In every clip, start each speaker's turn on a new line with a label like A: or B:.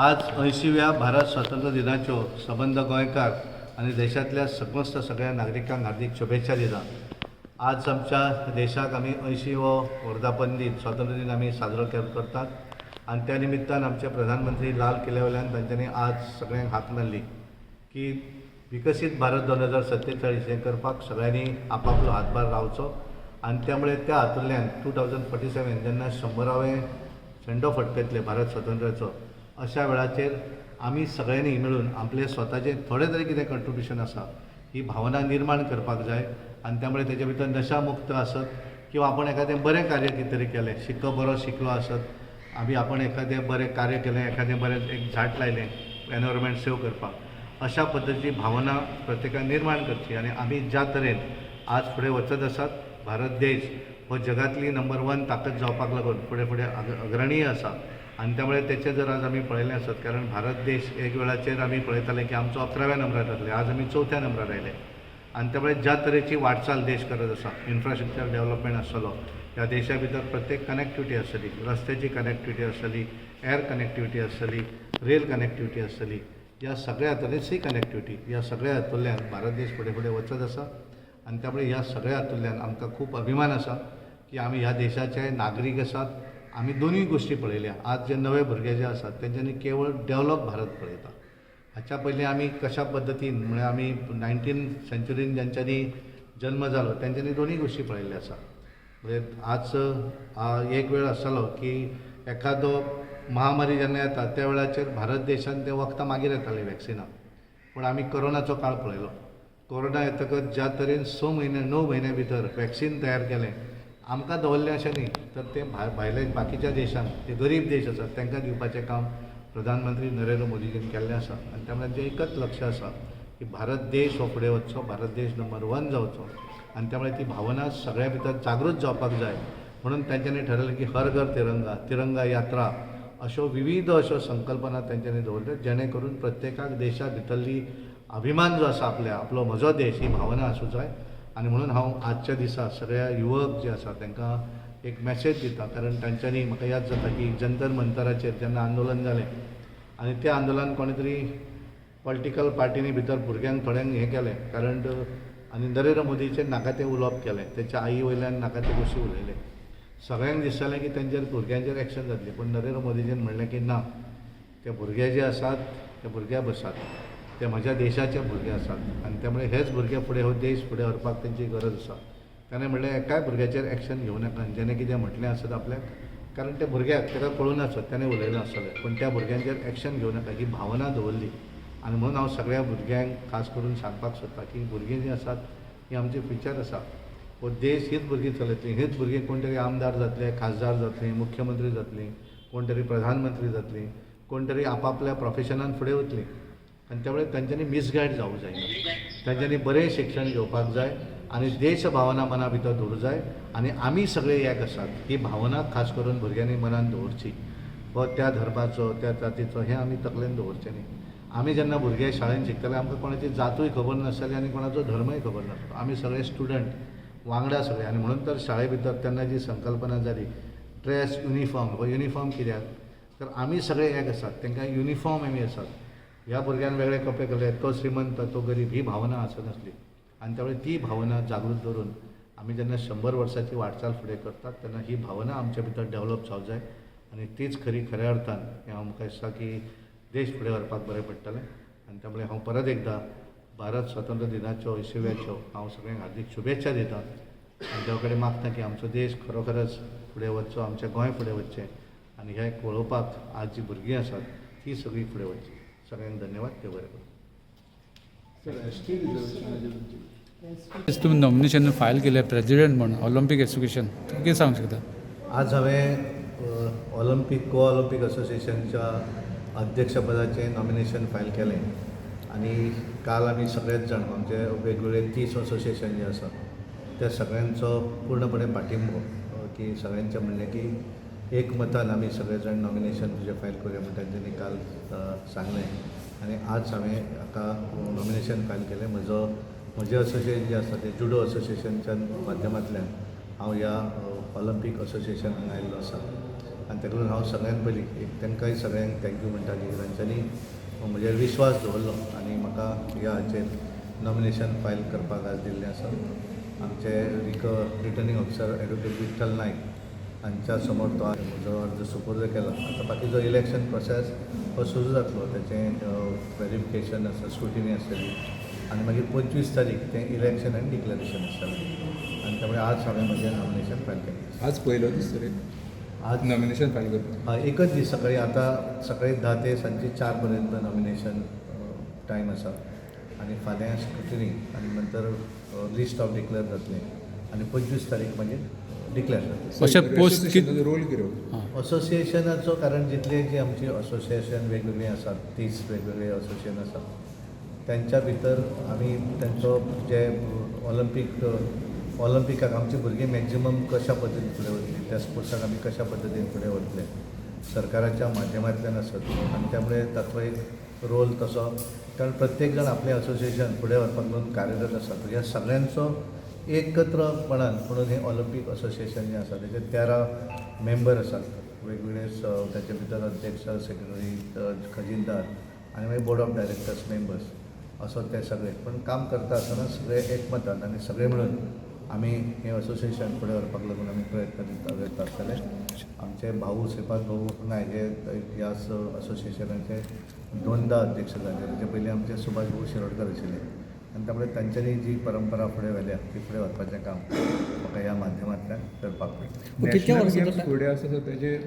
A: आज 80व्या भारत स्वातंत्र्य दिनाच्यो सबंद गोंयकार आनी देशांतल्या समस्त सगळ्या नागरिकांक हार्दिक शुभेच्छा दिता. आज आमच्या देशाक आमी 80वो वर्धापन दिन, स्वातंत्र्य दिन आमी साजरो करतात आनी त्या निमित्तान आमचे प्रधानमंत्री लाल किल्ल्या वयल्यान तांच्यांनी आज सगळ्यांक हाक मारली की विकसीत भारत 2047 हें करपाक सगळ्यांनी आपापलो हातभार लावचो. आनी त्यामुळे त्या हातूंतल्यान 2047 जेन्ना 100रावें झेंडो फडकयतले भारत स्वातंत्र्याचो, अशा वेळाचेर आमी सगळ्यांनी मेळून आपलें स्वताचें थोडें तरी कितें कंट्रिब्युशन आसा ही भावना निर्माण करपाक जाय. आनी त्यामुळे तेजे भितर नशामुक्त आसत किंवा आपण एखादें बरें कार्य कितें तरी केलें, शिक्को बरो शिकलो आसत, आमी आपण एखादें बरें कार्य केलें, एखादें बरें एक झाड लायलें एनवायरमेंट सेव करपाक, अशा पद्दतीची भावना प्रत्येकान निर्माण करची. आनी आमी ज्या तरेन आज फुडें वचत आसात, भारत देश हो जगांतली नंबर वन ताकद जावपाक लागून फुडें फुडें अग्रणीय आसा. आनी त्यामुळे तेचें जर आज आमी पळयलें आसत, कारण भारत देश एक वेळाचेर आमी पळयताले की आमचो 11व्या नंबरार आसले, आज आमी चवथ्या नंबरार आयले. आनी त्यामुळे ज्या तरेची वाटचाल देश करत आसा, इन्फ्रास्ट्रक्चर डेव्हलपमेंट आसतलो, ह्या देशा भितर प्रत्येक कनेक्टिविटी आसतली, रस्त्याची कनेक्टिविटी आसतली, एअर कनेक्टिविटी आसतली, रेल कनेक्टिविटी आसतली, ह्या सगळ्या हातूंतल्यान सी कनेक्टिविटी, ह्या सगळ्या हातूंतल्यान भारत देश फुडें फुडें वचत आसा. आनी त्यामुळे ह्या सगळ्या हातूंतल्यान आमकां खूब अभिमान आसा की आमी ह्या देशाचे नागरीक आसात. आमी दोनूय गोश्टी पळयल्या. आज जे नवे भुरगे जे आसात तेंच्यांनी केवळ डेव्हलप भारत पळयता. हाच्या पयलीं आमी कशा पद्दतीन, म्हळ्यार आमी 19 सेंचुरीन ज्यांच्यांनी जल्म जालो तेंच्यांनी दोनूय गोश्टी पळयल्ल्यो आसा. म्हणजे आज एक वेळ आसतालो की एखादो महामारी जेन्ना येता त्या वेळाचेर भारत देशान तें वखदां मागीर येतालीं, वॅक्सिनां. पूण आमी कोरोनाचो काळ पळयलो. कोरोना येतकच ज्या तरेन 6 म्हयने, 9 म्हयन्या भितर वॅक्सीन तयार केलें, आमकां दवरलें अशें न्ही, तर तें भायले बाकीच्या देशांक, जे गरीब देश आसात तांकां दिवपाचें काम प्रधानमंत्री नरेंद्र मोदीजीन केल्लें आसा. आनी त्यामुळे तांचें एकच लक्ष आसा की भारत देश हो फुडें वचचो, भारत देश नंबर वन जावचो. आनी त्यामुळे ती भावना सगळ्या भितर जागृत जावपाक जाय म्हणून तांच्यांनी ठरयलें की हर घर तिरंगा, तिरंगा यात्रा, अश्यो विविध अश्यो संकल्पना तांच्यांनी दवरल्यो, जेणे करून प्रत्येकाक देशा भितरली अभिमान जो आसा आपल्या, आपलो म्हजो देश ही भावना आसूं जाय. आनी म्हणून हांव आजच्या दिसा सगळ्या युवक जे आसा तांकां एक मॅसेज दिता, कारण तांच्यांनी, म्हाका याद जाता की जंतर मंतराचेर जेन्ना आंदोलन जालें आनी तें आंदोलन कोणी तरी पॉलिटिकल पार्टींनी भितर भुरग्यांक थोड्यांक हें केलें, कारण आनी नरेंद्र मोदीचेर नाका तें उलोवप केलें, तेच्या आई वयल्यान नाका ते गोश्टी उलयले. सगळ्यांक दिसतालें की तेंचेर, भुरग्यांचेर एक्शन जातली. पूण नरेंद्र मोदीजीन म्हणलें की ना, ते भुरगे जे आसात ते भुरगे आसात, ते म्हज्या देशाचे भुरगे आसात आनी त्यामुळे हेच भुरगे फुडें हो देश फुडें व्हरपाक तेंची गरज आसा. ताणें म्हणलें, एकाय भुरग्याचेर एक्शन घेवं नाका जेणे कितें म्हटलें आसत आपल्याक, कारण त्या भुरग्याक ताका कळूं नासत ताणें उलयलां आसतलें, पूण त्या भुरग्यांचेर एक्शन घेवं नाका ही भावना दवरली. आनी म्हणून हांव सगळ्या भुरग्यांक खास करून सांगपाक सोदतां की भुरगीं जीं आसात ही आमची फ्युचर आसा. हो देश हीच भुरगीं चलयतलीं, हीच भुरगीं कोण तरी आमदार जातले, खासदार जातलीं, मुख्यमंत्री जातलीं, कोण तरी प्रधानमंत्री जातलीं, कोण तरी आपापल्या प्रोफेशनान फुडें वतलीं. आनी त्यामुळे तांच्यांनी मिसगायड जावूं जायना, तांच्यांनी बरें शिक्षण घेवपाक जाय आनी देश भावना मना भितर दवरूं जाय. आनी आमी सगळे एक आसात ही भावना खास करून भुरग्यांनी मनान दवरची. हो त्या धर्माचो, त्या जातीचो हें आमी तकलेन दवरचें न्ही. आमी जेन्ना भुरगे शाळेन शिकताले आमकां कोणाची जातूय खबर नासताली आनी कोणाचो धर्मय खबर नासलो. आमी सगळे स्टुडंट वांगडा सगळे. आनी म्हणून तर शाळे भितर तेन्ना जी संकल्पना जाली, ड्रेस युनिफॉर्म, हो युनिफॉर्म कित्याक, तर आमी सगळे एक आसात, तांकां युनिफॉर्म आमी आसात. ह्या भुरग्यान वेगळे कपडे घातले, तो श्रीमंत, तो गरीब ही भावना आसनासली. आनी त्यामुळे ती भावना जागृत दवरून आमी जेन्ना 100 वर्साची वाटचाल फुडें करतात तेन्ना ही भावना आमच्या भितर डेवलप जावंक जाय. आनी तीच खरी, खऱ्या अर्थान हें हांव म्हाका दिसता की देश फुडें व्हरपाक बरें पडटलें. आनी त्यामुळे हांव परत एकदां भारत स्वातंत्र्य दिनाच्यो, 80व्याच्यो हांव सगळ्यांक हार्दीक शुभेच्छा दितां आनी देवा कडेन मागता की आमचो देश खरोखरच फुडें वचचो, आमचें गोंय फुडें वचचें आनी हें पळोवपाक आज जी भुरगीं आसात ती सगळीं फुडें वचची. सगळ्यांक धन्यवाद. देव बरें करूं.
B: सर, एसटी रिजर्वेशनाचेर तुमची
C: तुमी नॉमिनेशन फायल केलें प्रेजिडेंट म्हणून ऑलिम्पीक एसोसिएशन, कितें सांगूंक शकता?
A: आज हांवें ऑलिम्पीक, गोवा ऑलिम्पीक असोसिएशनच्या अध्यक्षपदाचें नॉमिनेशन फायल केलें. आनी काल आमी सगळेच जाण, आमचे वेगवेगळे 30 असोसिएशन जे आसा त्या सगळ्यांचो पूर्णपणे पाठिंबो की सगळ्यांचें म्हणणें की एकमतान आमी सगळे जाण नॉमिनेशन तुजें फायल करुया म्हण तांच्यांनी काल सांगलें. आनी आज हांवें हाका नॉमिनेशन फायल केलें. म्हजें असोसिएशन जें आसा तें जुडो असोसिएशनच्या माध्यमांतल्यान हांव ह्या ऑलिम्पीक असोसिएशनान आयिल्लो आसा. आनी ताका लागून हांव सगळ्यांत पयलीं एक तांकांय सगळ्यांक thank you म्हणटा की तांच्यांनी म्हजेर विश्वास दवरलो आनी म्हाका ह्या हाचेर नॉमिनेशन फायल करपाक आज दिल्लें आसा. आमचे returning officer advocate Vitthal Naik हांच्या समोर तो म्हजो अर्ज सुपूर्द केला. आतां बाकीचो इलेक्शन प्रोसेस हो सुरू जातलो, तेचें वेरिफिकेशन आसा, स्क्रुटिनी आसतली आनी मागीर 25 तारीख तें इलेक्शन आनी डिक्लरेशन आसतलें आनी त्यामुळे आज हांवें म्हजें नॉमिनेशन फायल केलें.
B: आज पयलो दीस रे?
A: आज
B: नॉमिनेशन फायल करपाक.
A: हय, एकच दीस. सकाळी आतां सकाळी 10 ते सांजचे 4 पर्यंत नॉमिनेशन टायम आसा आनी फाल्यां स्क्रुटिनी आनी नंतर लिस्ट ऑफ डिक्लेअर जातलें आनी 25 तारीख मागीर डिक्लेअर जातलें.
C: अशे post
B: रोल कितें?
A: असोसिएशनाचो, कारण जितले जी आमची असोसिएशन वेगवेगळीं आसात, 30 वेगवेगळे असोसिएशन आसात, त्यांच्या भितर आमी तांचो जे ऑलिम्पिकाक आमची भुरगीं मॅक्झिमम कशा पद्दतीन फुडें वतलीं, त्या स्पोर्ट्साक आमी कशा पद्दतीन फुडें वतले सरकाराच्या माध्यमांतल्यान आसत आनी त्यामुळे ताचो एक रोल तसो, कारण प्रत्येक जाण आपलें असोसिएशन फुडें व्हरपाक लागून कार्यरत आसा. ह्या सगळ्यांचो एकत्रपणान म्हणून हें ऑलिम्पीक असोसिएशन जें आसा तेजे 13 मेंबर आसात वेगवेगळे, ताचे भितर अध्यक्ष, सेक्रेटरी, खजिनदार आनी मागीर बोर्ड ऑफ डायरेक्टर्स मेंबर्स असो ते सगळे. पण काम करता आसतना सगळे एकमतान आनी सगळे मिळून आमी हें असोसिएशन फुडें व्हरपाक लागून आमी प्रयत्न दिता आसतले. आमचे भाऊ श्रीपाद भाऊ नायक हे ह्या असोसिएशनाचे दोनदा अध्यक्ष जाले. तेचे पयलीं आमचे सुभाष भाऊ शिरोडकर आशिल्ले आनी त्यामुळे तांच्यांनी जी परंपरा फुडें व्हेल्या ती फुडें व्हरपाचें काम म्हाका ह्या माध्यमांतल्यान करपाक मेळटा.
D: कितक्या वर्सां
B: गेम्स फुडें आसा सो तेजे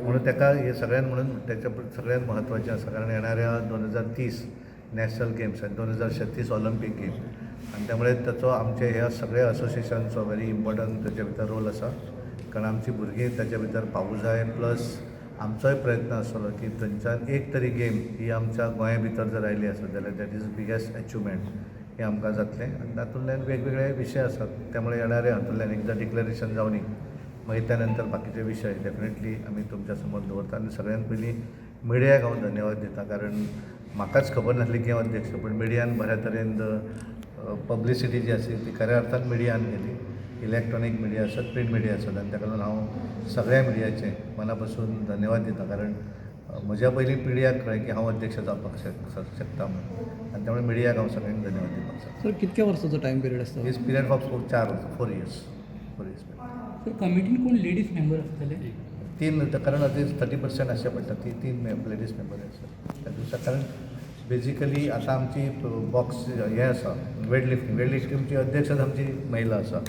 A: म्हणून ताका हे सगळ्यान म्हणून त्याच्या सगळ्यात महत्त्वाचें आसा, कारण येणाऱ्या 2030 नॅशनल गेम्स आनी 2036 ऑलिम्पीक गेम आनी त्यामुळे ताचो आमचे ह्या सगळ्या असोसिएशनचो व्हेरी इम्पॉर्टंट ताचे भितर रोल आसा, कारण आमची भुरगीं ताच्या भितर पावूं जाय. प्लस आमचोय प्रयत्न आसतलो की थंयच्यान एक तरी गेम ही आमच्या गोंया भितर जर आयली आसत जाल्यार that is biggest achievement हें आमकां जातलें. आनी तातूंतल्यान वेगवेगळे विशय आसात, त्यामुळे येणाऱ्या हातूंतल्यान एकदां डिक्लरेशन जावनी मागीर त्या नंतर बाकीचे विशय डेफिनेटली आमी तुमच्या समोर दवरता. आनी सगळ्यात पयलीं मिडियाक हांव धन्यवाद दिता, कारण म्हाकाच खबर नासली की हांव अध्यक्ष, पण मिडियान बऱ्या तरेन पब्लिसिटी जी आसली ती खऱ्या अर्थान मिडियान केली, इलेक्ट्रॉनीक मिडिया आसत, प्रिंट मिडिया आसत, आनी ताका लागून हांव सगळ्या मिडियाचे मना पासून धन्यवाद दिता, कारण म्हज्या पयलीं मिडियाक कळ्ळें की हांव अध्यक्ष जावपाक शकता म्हणून, आनी त्यामुळे मिडियाक हांव सगळ्यांक धन्यवाद दिवपाक शकता.
D: सर, कितक्या वर्साचो टायम पिरियड आसता?
A: His period of 4 वर्सां, 4 years, 4 years.
E: Sir, कमिटीन कोण लेडीज मेंबर आसतले?
A: तीन, कारण आतां 30% आसचे पडटा, ती 3 लेडीज मेंबर आसा त्या दिसा. कारण बेजिकली आतां आमची बॉक्स हें आसा, वेट लिफ्टींग, वेट लिफ्टिंगची अध्यक्षाच आमची महिला आसा,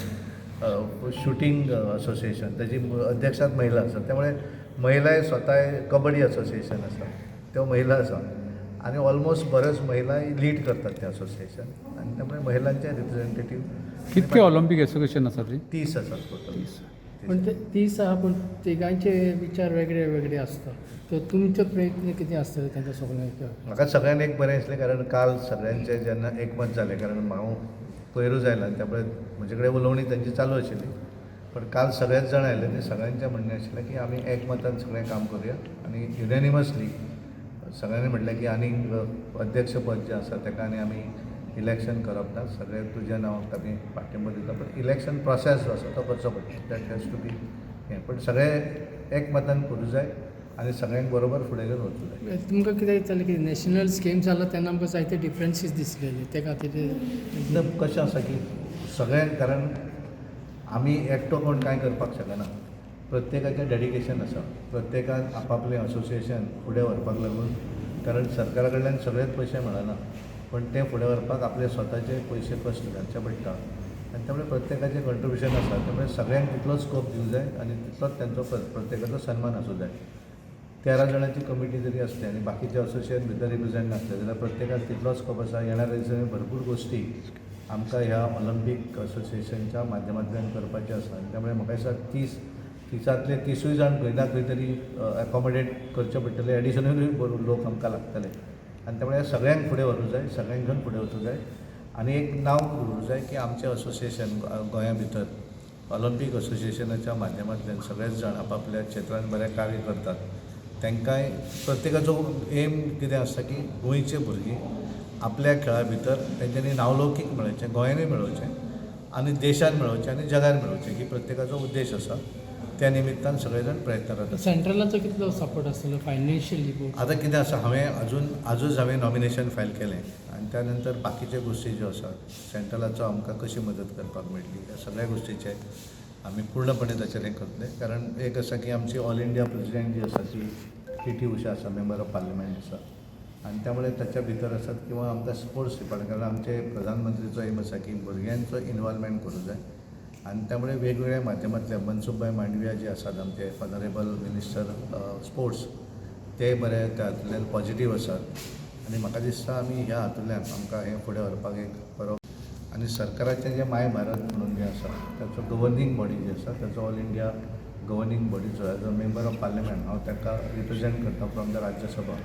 A: शुटींग असोसिएशन ताजी अध्यक्षाच महिला आसा, त्यामुळे महिलाय स्वताय, कबड्डी असोसिएशन आसा त्यो महिला आसा आनी ऑलमोस्ट बऱ्योच महिला लीड करतात तें असोसिएशन आनी त्यामुळे महिलांचे रिप्रेझेंटेटीव.
C: कितके ऑलिम्पीक एसोसिएशन आसा ती?
A: 30 आसात टोटल.
F: पण ते 30 आहा, पूण तिगांचे विचार वेगळे वेगळे आसता, तर तुमचे प्रयत्न कितें आसतले तांच्या सगळ्यांचे?
A: म्हाका सगळ्यांक एक बरें दिसलें, कारण काल सगळ्यांचें जेन्ना एकमत जालें, कारण हांव पयरूच आयला आनी त्या म्हजे कडेन उलोवणी तांची चालू आशिल्ली, पण काल सगळेच जाण आयले ते सगळ्यांचें म्हणणें आशिल्लें की आमी एकमतान सगळें काम करुया आनी युनॅनिमसली सगळ्यांनी म्हटलें की आनीक अध्यक्षपद जें आसा ताका आनी आमी इलेक्शन करप ना, सगळे तुज्या नांवाक आमी पाठिंबो दिता, पण इलेक्शन प्रोसेस जो आसा तो करचो पडटा, that has to be हें, पण सगळे एकमतान करूं जाय आनी सगळ्यांक बरोबर फुडें घेवन वचूं जाय.
F: तुमकां कितें दिसतालें की नॅशनल गेम्स जाला तेन्ना आमकां जायते डिफरन्सीस दिसलेले ते खातीर?
A: एकदम कशें आसा की सगळ्यांक, कारण आमी एकटो कोण कांय करपाक शकना, प्रत्येकाचें डेडिकेशन आसा, प्रत्येकान आपापलें असोसिएशन फुडें व्हरपाक लागून, कारण सरकारा कडल्यान सगळेच पयशे मेळना, पण तें फुडें व्हरपाक आपले स्वताचे पयशे कश्ट घालचे पडटा आनी त्यामुळे प्रत्येकाचें कंट्रिब्युशन आसा, त्यामुळे सगळ्यांक तितलोच स्कोप दिवंक जाय आनी तितलोच तांचो प्रत्येकाचो सन्मान आसूं जाय. 13 जाणांची कमिटी जरी आसली आनी बाकीचे असोसिएशन भितर रिप्रेझेंट नासले जाल्यार प्रत्येकाक तितलोच स्कोप आसा. येणाऱ्या दिसांनी भरपूर गोश्टी आमकां ह्या ऑलिम्पीक असोसिएशनच्या माध्यमांतल्यान करपाचें आसा आनी त्यामुळे म्हाका दिसता 30 30तांतले 30ूय जाण खंय ना खंय तरी एकोमोडेट करचे पडटले, एडिशनलूय लोक आमकां लागतले आनी त्यामुळे सगळ्यांक फुडें व्हरूंक जाय, सगळ्यांक घेवन फुडें वचूंक जाय आनी एक नांव दवरूंक जाय की आमचें असोसिएशन गोंया भितर ऑलिम्पीक असोसिएशनाच्या माध्यमांतल्यान सगळेच जाण आपापल्या क्षेत्रांत बरें कार्य करतात. तांकांय प्रत्येकाचो एम कितें आसता की गोंयचे भुरगीं आपल्या खेळा भितर तेंच्यांनी नांवलौकीक मेळोवचें, गोंयानूय मेळोवचें आनी देशान मेळोवचें आनी जगान मेळोवचें, ही प्रत्येकाचो उद्देश आसा. त्या निमित्तान सगळे जाण प्रयत्नरत आसा.
F: सेंट्रलाचो कितलो सपोर्ट आसतलो फायनान्शियली बोर्ड?
A: आतां कितें आसा, हांवें अजून आजूच हांवें नॉमिनेशन फायल केलें आनी त्या नंतर बाकीच्यो गोश्टी ज्यो आसात, सेंट्रलाचो आमकां कशी मदत करपाक मेळटली, ह्या सगळ्या गोश्टीचेर आमी पूर्णपणे ताचेर हें करतले. कारण एक आसा की आमची ऑल इंडिया प्रेजिडेंट जी आसा ती पी टी उषा आसा, मेंबर ऑफ पार्लमेंट आसा आनी त्यामुळे ताच्या भितर आसात किंवा आमकां स्पोर्ट्स डिपार्टमेंट, कारण आमचे प्रधानमंत्रीचो एम आसा की भुरग्यांचो इनवॉल्वमेंट करूं जाय आनी त्यामुळे वेगवेगळ्या माध्यमांतल्या मनसुखभाई मांडविया जे आसात, आमचे ऑनरेबल मिनिस्टर स्पोर्ट्स, ते बरे तातूंतल्यान पॉजिटीव आसात आनी म्हाका दिसता आमी ह्या हातूंतल्यान आमकां हें फुडें व्हरपाक एक बरो. आनी सरकाराचें जें माय भारत म्हणून जें आसा, ताचो गवर्नींग बॉडी जी आसा, ताचो ऑल इंडिया गवर्नींग बॉडीचो as a member of parliament हांव ताका रिप्रेजेंट करता फ्रॉम the Rajya Sabha.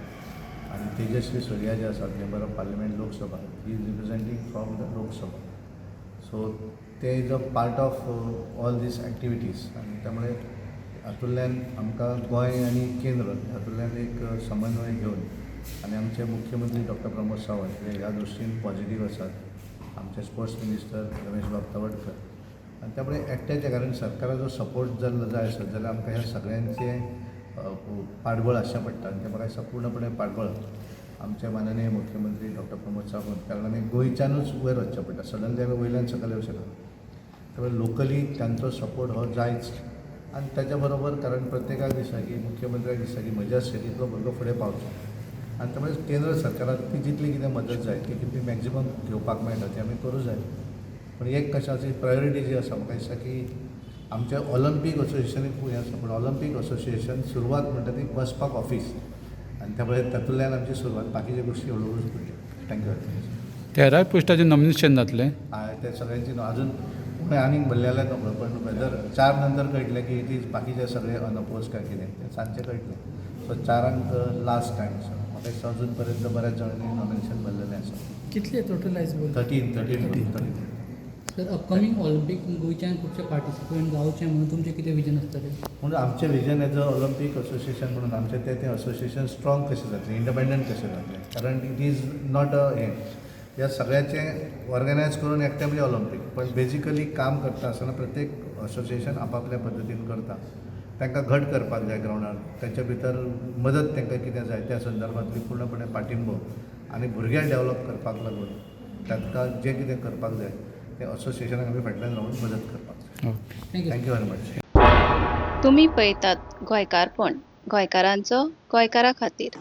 A: आनी तेजस्वी सुर्या जे आसात, member of parliament Lok Sabha, he is representing from the Lok Sabha. So ते is a part of all these activities आनी त्यामुळे हातूंतल्यान आमकां गोंय आनी केंद्र हातूंतल्यान एक समन्वय घेवन आनी आमचे मुख्यमंत्री डॉक्टर प्रमोद सावंत हे ह्या दृश्टीन पॉजिटीव आसात, आमचे स्पोर्ट्स मिनिस्टर रमेशबाब तवडकर. आनी त्यामुळे एकट्याचे, कारण सरकाराचो सपोर्ट जर जाय आसत जाल्यार आमकां ह्या सगळ्यांचें पाठबळ आसचें पडटा आनी तें म्हाका दिसता पूर्णपणे पाठबळ आमचे माननीय मुख्यमंत्री डॉक्टर प्रमोद सावंत. कारण आमी गोंयच्यानूच वयर वचचें पडटा, सडनली आमी वयल्यान सकयल येवं शकना. त्यामुळे लोकली तांचो सपोर्ट हो जायच. आनी ताच्या बरोबर, कारण प्रत्येकाक दिसता की, मुख्यमंत्र्याक दिसता की म्हज्या स्टेटींतलो भुरगो फुडें पावचो आनी त्यामुळे केंद्र सरकारान ती जितली कितें मदत जाय ती कितली मॅक्झिमम घेवपाक मेळटा ती आमी करूं जाय. पूण एक कशाची प्रायोरिटी जी आसा, म्हाका दिसता की आमचें ऑलंपीक असोसिएशन खूब हें आसा, पूण ऑलंपीक असोसिएशन सुरवात म्हणटा ती बसपाक ऑफीस आनी त्यामुळे तातूंतल्यान आमची सुरवात, बाकीच्यो गोश्टी हळू हळू पडल्यो. Thank you very much.
C: तेराय पोस्टाचें नॉमिनेशन जातलें?
A: हय, ते सगळ्यांची अजून कोणें आनीक भरलें जाल्यार नकळो, पण वेदर 4 नंतर कळटलें की it is बाकीचे सगळे अनअपोज काय कितें तें सांजचें कळटलें. सो 4ांक लास्ट टायम आसा. म्हाका दिसता अजून पर्यंत बऱ्याच जाणांनी नॉमिनेशन भरलेलें आसा.
F: कितले टोटल आयज बोल?
A: 13, 13, 13.
E: सर, अपकमींग ऑलिम्पीक गोंयच्यान खुबशे पार्टिसिपंट जावचे म्हणून तुमचें कितें विजन आसतलें?
A: म्हणून आमचें vision as a Olympic association म्हणून आमचें तें तें असोसिएशन स्ट्रॉंग कशें जातलें, इंडिपेंडंट कशें जातलें, कारण it is not a हें, ह्या सगळ्याचें ऑर्गनायज करून एकटें म्हणजे ऑलिम्पीक, पण बेजिकली काम करता आसतना प्रत्येक असोसिएशन आपापल्या पद्दतीन करता. तांकां घट करपाक जाय ग्रावंडार, तांच्या भितर मदत तांकां कितें जाय त्या संदर्भांतली पूर्णपणे पाठिंबो आनी भुरग्यांक डेवलप करपाक लागून तांकां जें कितें करपाक जाय तें असोसिएशनाक आमी फाटल्यान रावन मदत करपाक जाय.
C: Okay.
E: Thank you.
A: Thank you very much.
D: तुमी पळयतात गोंयकारपण, गोंयकारांचो गोंयकारा खातीर.